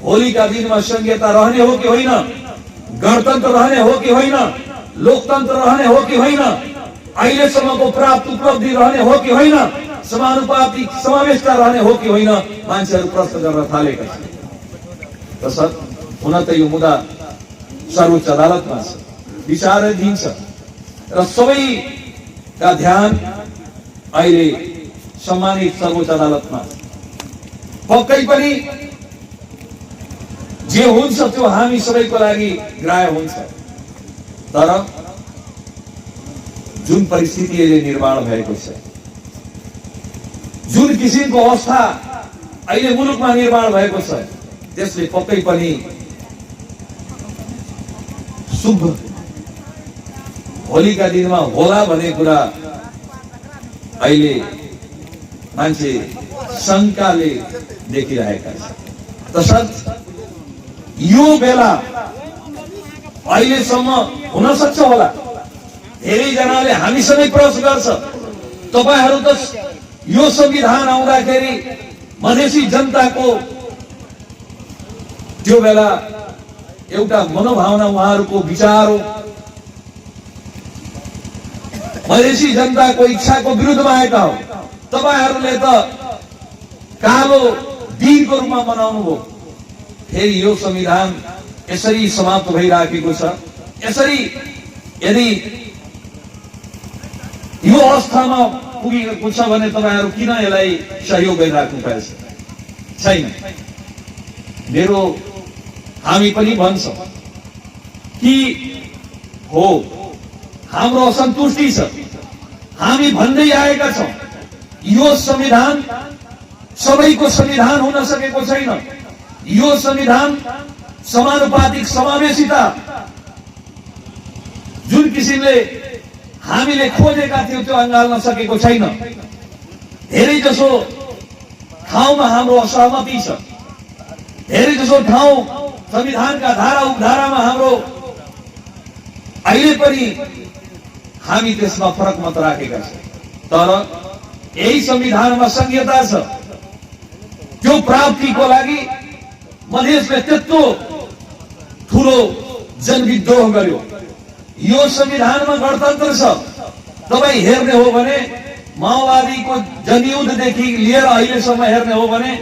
होलीका दिनमा संघीयता रहने हो कि होइन, गणतन्त्र रहने हो कि होइन, लोकतन्त्र रहने हो कि होइन, अहिलेसम्मको प्राप्त उपलब्धि रहने हो कि होइन, समानुपातिक समावेशता रहने हो कि होइन, मान्छेहरू प्रश्न गर्न थालेका छन्। तसर्थ हुन त यो मुद्दा सर्वोच्च अदालतमा छ, विचाराधीन छ र सबैका ध्यान अहिले सम्मानित सर्वोच्च अदालतमा। पक्कै पनि जे हुन्छ त्यो हामी सबैको लागि ग्राह्य हुन्छ, तर जुन परिस्थितिले निर्माण भएको छ, जुन किसिमको अवस्था अहिले मुलुकमा निर्माण भएको छ, त्यसले पक्कै पनि शुभ होलीका दिनमा होला भन्ने कुरा अहिले मान्छे शंकाले देखिरहेका छन्। तसर्थ यो बेला अहिलेसम्म हुन सक्छ होला, धेरैजनाले हामीसँगै प्रश्न गर्छ, तपाईहरू त यो संविधान आउँदाखेरि मधेसी जनताको त्यो बेला एउटा मनोभावना, उहाँहरूको विचार हो, मधेसी जनताको इच्छाको विरुद्धमा आएका हो, तपाईहरूले त कालो दिनको रूपमा मनाउनु हो। फेरि यो संविधान यसरी समाप्त भइराखेको छ, यसरी यदि यो अवस्थामा पुगेको छ भने तपाईहरू किन यसलाई सहयोग गरिराख्नु पर्छ? छैन। मेरो हामी पनि भन्छौँ कि हो, हाम्रो असन्तुष्टि छ, हामी भन्दै आएका छौँ यो संविधान सबैको संविधान हुन सकेको छैन, यो संविधान समानुपातिक समावेशिता जुन किसिमले हामीले खोजेका थियौं त्यो अँगाल्न सकेको छैन। धेरै जसो ठाउँमा हाम्रो असहमति छ, धेरै जसो ठाउँ संविधानका धारा उपधारामा हाम्रो अहिले पनि हामी त्यसमा फरक मत राखेका छौं, तर यही संविधानमा संहिता छ। त्यो प्राप्तिको लागि मधेसले त्यत्रो ठूलो जनविद्रोह गर्यो। यो संविधानमा गणतन्त्र छ। तपाई हेर्ने हो भने माओवादीको जनयुद्धदेखि लिएर अहिलेसम्म हेर्ने हो भने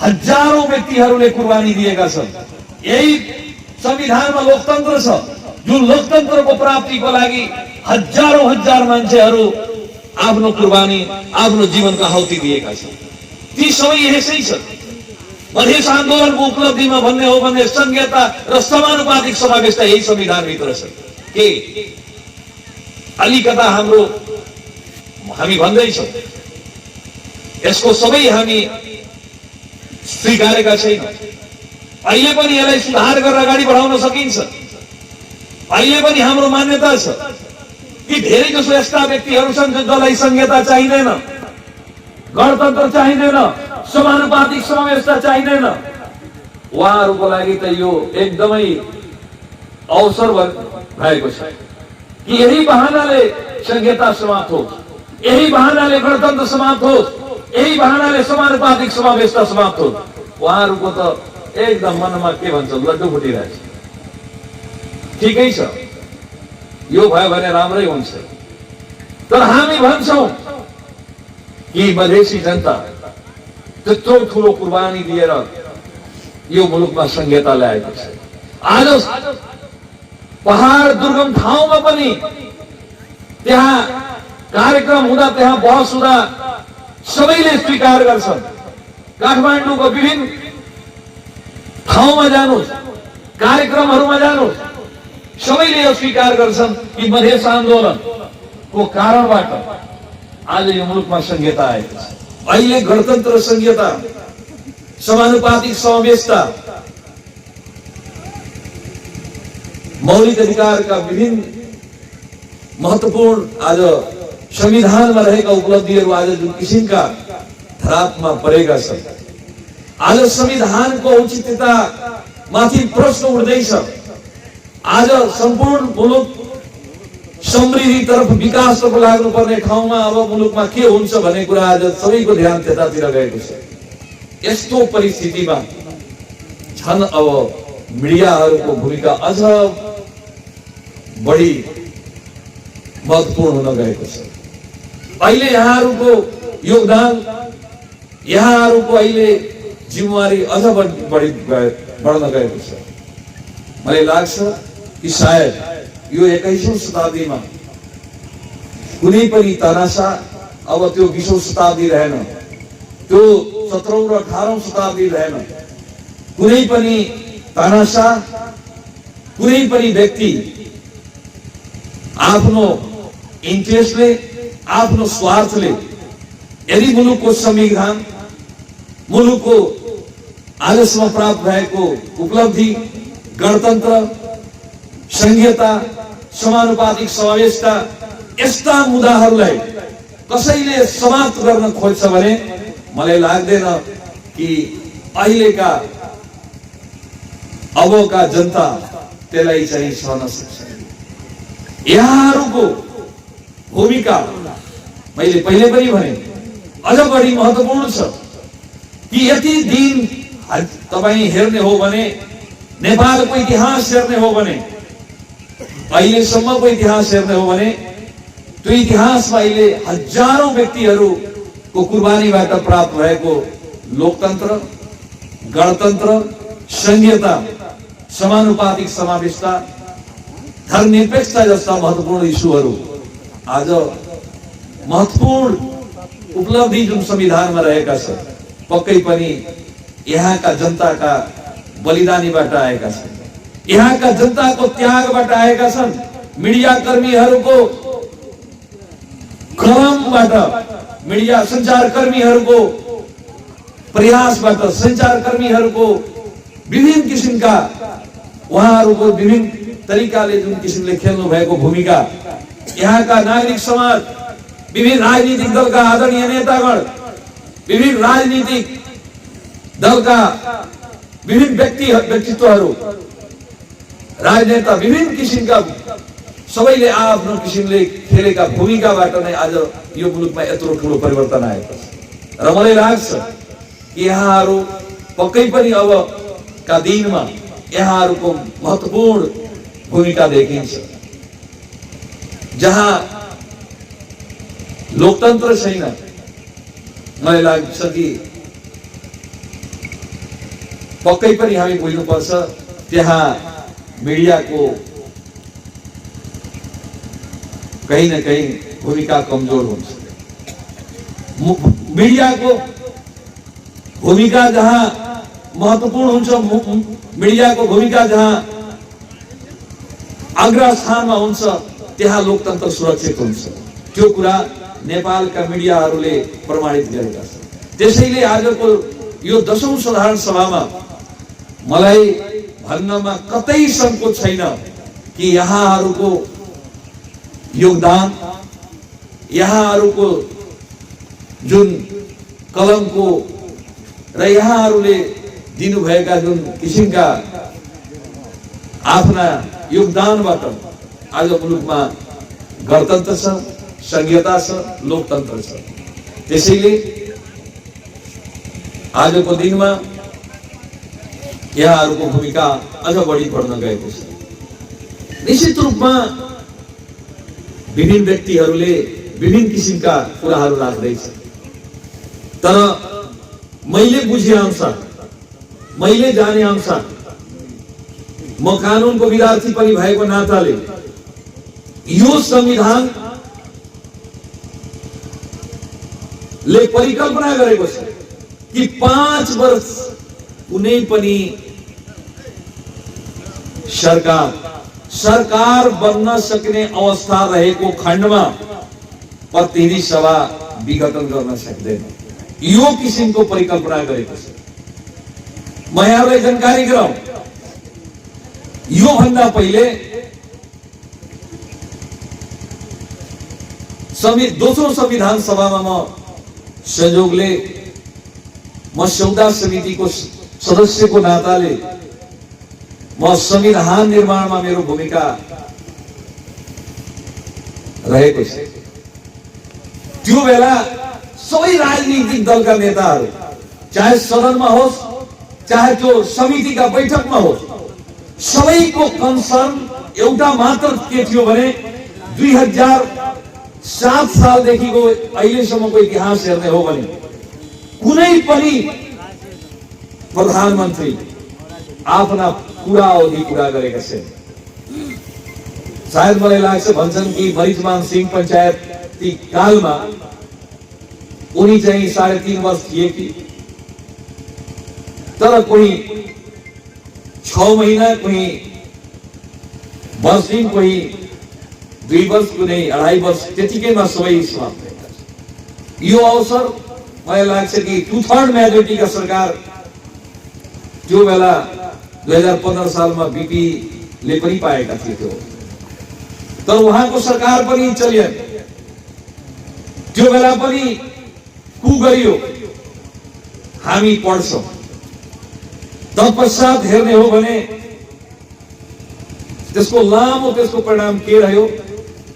हजारौं व्यक्तिहरूले कुर्बानी दिएका छन्। यही संविधानमा लोकतन्त्र छ, जुन लोकतन्त्रको प्राप्तिको लागि हजारौं हजार मान्छेहरू आफ्नो कुर्बानी, आफ्नो जीवनको आहुति दिएका छन्। ती सबै यसै छ। मधेस आन्दोलनको उपलब्धिमा भन्ने हो भने संहिता र समानुपातिक समावेशता यही संविधानभित्र छ। के अलिकता हामी भन्दैछौँ, यसको सबै हामी स्वीकारेका छैन। अहिले पनि यसलाई सुधार गरेर अगाडि बढाउन सकिन्छ। अहिले पनि हाम्रो मान्यता छ कि धेरै जसो यस्ता व्यक्तिहरू छन् जसलाई संहिता चाहिँदैन, गणतन्त्र चाहिँदैन, समानुपातिक समावेशता चाहिँदैन। उहाँहरूको लागि त यो एकदमै अवसर भएको छ कि यही बहानाले संहिता समाप्त होस्, यही बहानाले गणतन्त्र समाप्त होस्, यही बहानाले समानुपातिक समावेशता समाप्त होस्। उहाँहरूको त एकदम मनमा के भन्छ, लड्डु फुटिरहेछ। ठिकै छ, यो भयो भने राम्रै हुन्छ। तर हामी भन्छौं कि मधेसी जनता त्यत्रो ठूलो कुर्बानी दिएर यो मुलुकमा संहिता ल्याएको छ। आज पहाड दुर्गम ठाउँमा पनि त्यहाँ कार्यक्रम हुँदा, त्यहाँ बहस हुँदा सबैले स्वीकार गर्छन्। काठमाडौँको विभिन्न ठाउँमा जानुहोस्, कार्यक्रमहरूमा जानुहोस्, सबैले यो स्वीकार गर्छन् कि मधेस आन्दोलनको कारणबाट आज यो मुलुकमा संहिता आएको छ। अहिले गणतन्त्र, संहिता, समानुपातिक समावेशता, मौलिक अधिकारका विभिन्न महत्वपूर्ण आज संविधानमा रहेका उपलब्धिहरू आज जुन किसिमका धरापमा परेका छन्, आज संविधानको औचित्यता माथि प्रश्न उठ्दैछ। आज सम्पूर्ण मुलुक समृद्धि तर्फ, विकास तर्फ लाग्नुपर्ने ठाउँमा अब मुलुकमा के हुन्छ भन्ने कुरा आज सबैको ध्यान त्यतातिर गएको छ। यस्तो परिस्थितिमा झन् अब मिडियाहरूको भूमिका अझ बढी महत्त्वपूर्ण हुन गएको छ। अहिले यहाँहरूको योगदान, यहाँहरूको अहिले जिम्मेवारी अझ बढी बढ्न गएको छ। मलाई लाग्छ कि सायद यो 21औं शताब्दीमा कुनै पनि तनासा अब त्यो 20औं शताब्दी रहेन, त्यो 17औं र 18औं शताब्दी रहेन। कुनै पनि तनासा, कुनै पनि व्यक्ति आफ्नो इन्ट्रेस्टले, आफ्नो स्वार्थले यदि मुलुकको संविधान, मुलुकको आजसम्म प्राप्त भएको उपलब्धि, गणतन्त्र, संघीयता, समानुपातिक समावेशता, यस्ता मुद्दाहरूलाई कसैले समाप्त गर्न खोज्छ भने मलाई लाग्दैन कि अहिलेका अबका जनता त्यसलाई चाहिँ सहन सक्छ। यहाँहरूको भूमिका मैले पहिले पनि भने अझ बढी महत्त्वपूर्ण छ कि यति दिन तपाईं हेर्ने हो भने, नेपालको इतिहास हेर्ने हो भने, अहिलेसम्मको इतिहास हेर्ने हो भने, त्यो इतिहासमा अहिले हजारौं व्यक्तिहरूको कुर्बानीबाट प्राप्त भएको लोकतन्त्र, गणतन्त्र, संघीयता, समानुपातिक समावेशता, धर्मनिरपेक्षता जस्ता महत्त्वपूर्ण इस्युहरू आज महत्त्वपूर्ण उपलब्धि जुन संविधानमा रहेका छन्, पक्कै पनि यहाँका जनताका बलिदानीबाट आएका छन्, यहाँका जनताको त्यागबाट आएका छन्। मिडिया कर्मीहरूको कलमबाट, मिडिया सञ्चारकर्मीहरूको प्रयासबाट, सञ्चारकर्मीहरूको विभिन्न किसिमका, उहाँहरूको विभिन्न तरिकाले जुन किसिमले खेल्नु भएको भूमिका, यहाँका नागरिक समाज, विभिन्न राजनीतिक दलका आदरणीय नेतागण, विभिन्न राजनीतिक दलका विभिन्न व्यक्तित्वहरू, राजनेता, विभिन्न किसिमका सबैले आफ्नो किसिमले खेलेका भूमिकाबाट नै आज यो मुलुकमा यत्रो ठुलो परिवर्तन आएको छ। र मलाई लाग्छ कि यहाँहरू पक्कै पनि अबका दिनमा यहाँहरूको महत्त्वपूर्ण भूमिका देखिन्छ। जहाँ लोकतन्त्र छैन, मलाई लाग्छ कि पक्कै पनि हामी बुझ्नुपर्छ त्यहाँ मिडियाको कहीं न कहीं भूमिका कमजोर हुन्छ। मिडियाको भूमिका जहाँ महत्त्वपूर्ण हुन्छ, मिडियाको भूमिका जहाँ अग्रस्थानमा हुन्छ, त्यहाँ लोकतन्त्र सुरक्षित हुन्छ। त्यो कुरा नेपालका मिडियाहरूले प्रमाणित गरेका छन्। त्यसैले आजको यो 10औं साधारण सभामा मलाई भन्नमा कतै संकोच छैन कि यहाँहरूको योगदान, यहाँहरूको जुन कलमको र यहाँहरूले दिनुभएका जुन किसिमका आफ्ना योगदानबाट आज मुलुकमा गणतन्त्र छ, संघीयता छ, लोकतन्त्र छ। त्यसैले आजको दिनमा यहाँहरूको भूमिका अझ बढी बढ्न गएको छ। निश्चित रूपमा विभिन्न व्यक्तिहरूले विभिन्न किसिमका कुराहरू राख्दैछ, तर मैले बुझे अनुसार, मैले जाने अनुसार, म कानुनको विद्यार्थी पनि भएको नाताले यो संविधान ले परिकल्पना गरेको छ कि 5 वर्ष कुनै पनि सरकार बन्न सक्ने अवस्था रहेको खण्डमा प्रतिनिधि सभा विघटन गर्न सक्दैन। यो किसिमको परिकल्पना गरेको छ। म यहाँलाई जानकारी गराउँ, यो भन्दा पहिले दोस्रो संविधान सभामा म संयोगले म संविधान समितिको सदस्यको नाताले म संविधान निर्माणमा मेरो भूमिका रहेको छ। त्यो बेला सबै राजनीतिक दलका नेताहरू, चाहे सदनमा होस् चाहे त्यो समितिका बैठकमा हो, सबैको कन्सर्न एउटा मात्र के थियो भने 2007 सालदेखिको अहिलेसम्मको इतिहास हेर्ने हो भने कुनै पनि प्रधानमन्त्री आफ्ना पूरा अवधि पूरा गरेका छैन। सायद मलाई लाग्छ भन्छन् कि मरिचमान सिंह पञ्चायती कालमा उनी चाहिँ 3.5 वर्ष थिए कि, तर कोही 6 महिना, कोही वर्ष दिन, कोही 2 वर्ष, कुनै 2.5 वर्ष, त्यतिकैमा सबै समाप्त भएका। यो अवसर मलाई लाग्छ कि 2/3 मेजोरिटीका सरकार त्यो बेला 2015 सालमा बीपी ले पनि पाएका थिए त्यो, तर उहाँको सरकार पनि चल्यो। त्यो बेला पनि कु गरियो, हामी पढ्छौं। तत्पश्चात हेर्ने हो भने त्यसको लामो त्यसको परिणाम के रह्यो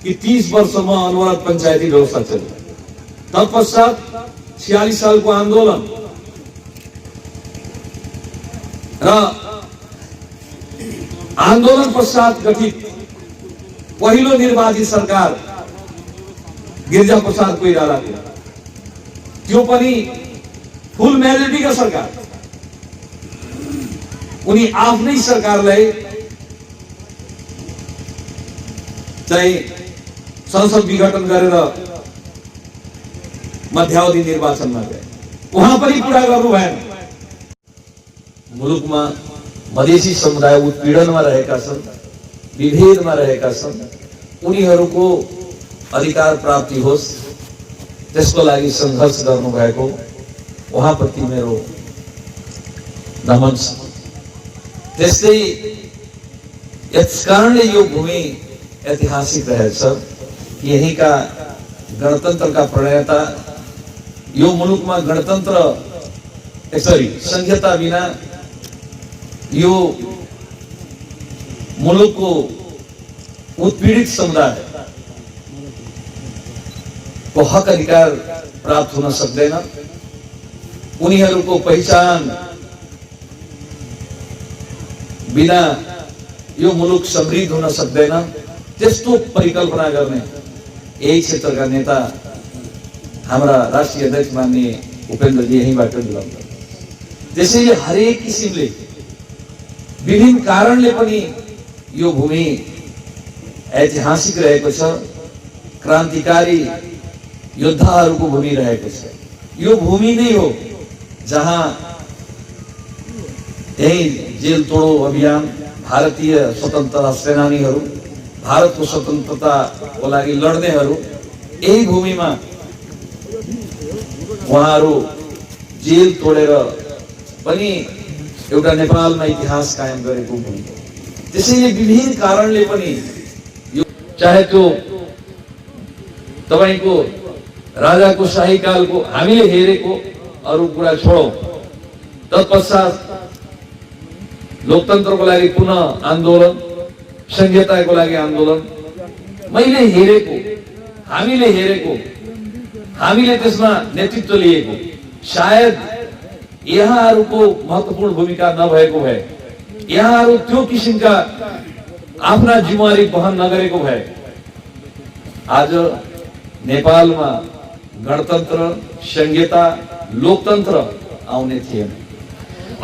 कि 30 वर्षमा अनवरत पञ्चायती व्यवस्था चल्यो। तत्पश्चात 46 सालको आन्दोलन र आन्दोलन पश्चात गठित पहिलो निर्वाचित सरकार गिरिजा प्रसाद कोइरालाको, त्यो पनि फुल मेजोरिटीका सरकार। उनी आफ्नै सरकारलाई चाहिँ संसद विघटन गरेर मध्यावधि निर्वाचनमा गए, उहाँ पनि पूरा गर्नु भएन। मुलुकमा मधेसी समुदाय उत्पीडनमा रहेका छन्, विभेदमा रहेका छन्, उनीहरूको अधिकार प्राप्ति होस् त्यसको लागि संघर्ष गर्नु भएको उहाँप्रति मेरो नमन छ। त्यस्तै यस कारणले यो भूमि ऐतिहासिक रहेछ। यहीँका गणतन्त्रका प्रणेता, यो मुलुकमा गणतन्त्र संहिता बिना यो मुलुकको उत्पीडित समुदाय को हक अधिकार प्राप्त हुन सक्दैन। उनीहरूको पहिचान बिना यो मुलुक समृद्ध हुन सक्दैन। त्यस्तो परिकल्पना गर्ने यही क्षेत्रका नेता हाम्रा राष्ट्रिय अध्यक्ष माननीय उपेन्द्रजी यहीँबाट बिलम्ब। त्यसैले हरेक किसिमले विभिन्न कारणले पनि यो भूमि ऐतिहासिक रहेको छ, क्रान्तिकारी योद्धाहरूको भूमि रहेको छ। यो भूमि नै हो जहाँ यही जेल तोडो अभियान, भारतीय स्वतन्त्रता सेनानीहरू, भारतको स्वतन्त्रताको लागि लड्नेहरू यही भूमिमा उहाँहरू जेल तोडेर पनि एउटा नेपालमा इतिहास कायम गरेको भूमि। त्यसैले विभिन्न कारणले पनि यो चाहे त्यो तपाईको राजाको शाही कालको हामीले हेरेको अरू कुरा छोडौं, तत्पश्चात लोकतन्त्रको लागि पुनः आन्दोलन, संहिताको लागि आन्दोलन, मैले हेरेको, हामीले हेरेको, हामीले त्यसमा नेतृत्व लिएको, सायद यहाँहरूको महत्त्वपूर्ण भूमिका नभएको भए, यहाँहरू त्यो किसिमका आफ्ना जिम्मेवारी वहन नगरेको भए आज नेपालमा गणतन्त्र, संहिता, लोकतन्त्र आउने थिएन।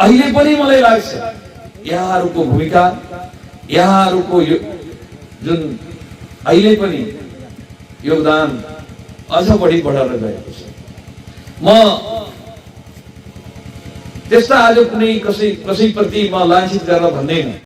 अहिले पनि मलाई लाग्छ यहाँहरूको भूमिका, यहाँहरूको जुन अहिले पनि योगदान अझ बढी बढेर गएको छ। म त्यस्ता आज कुनै कसैप्रति म लाञ्छित गरेर भन्दैन।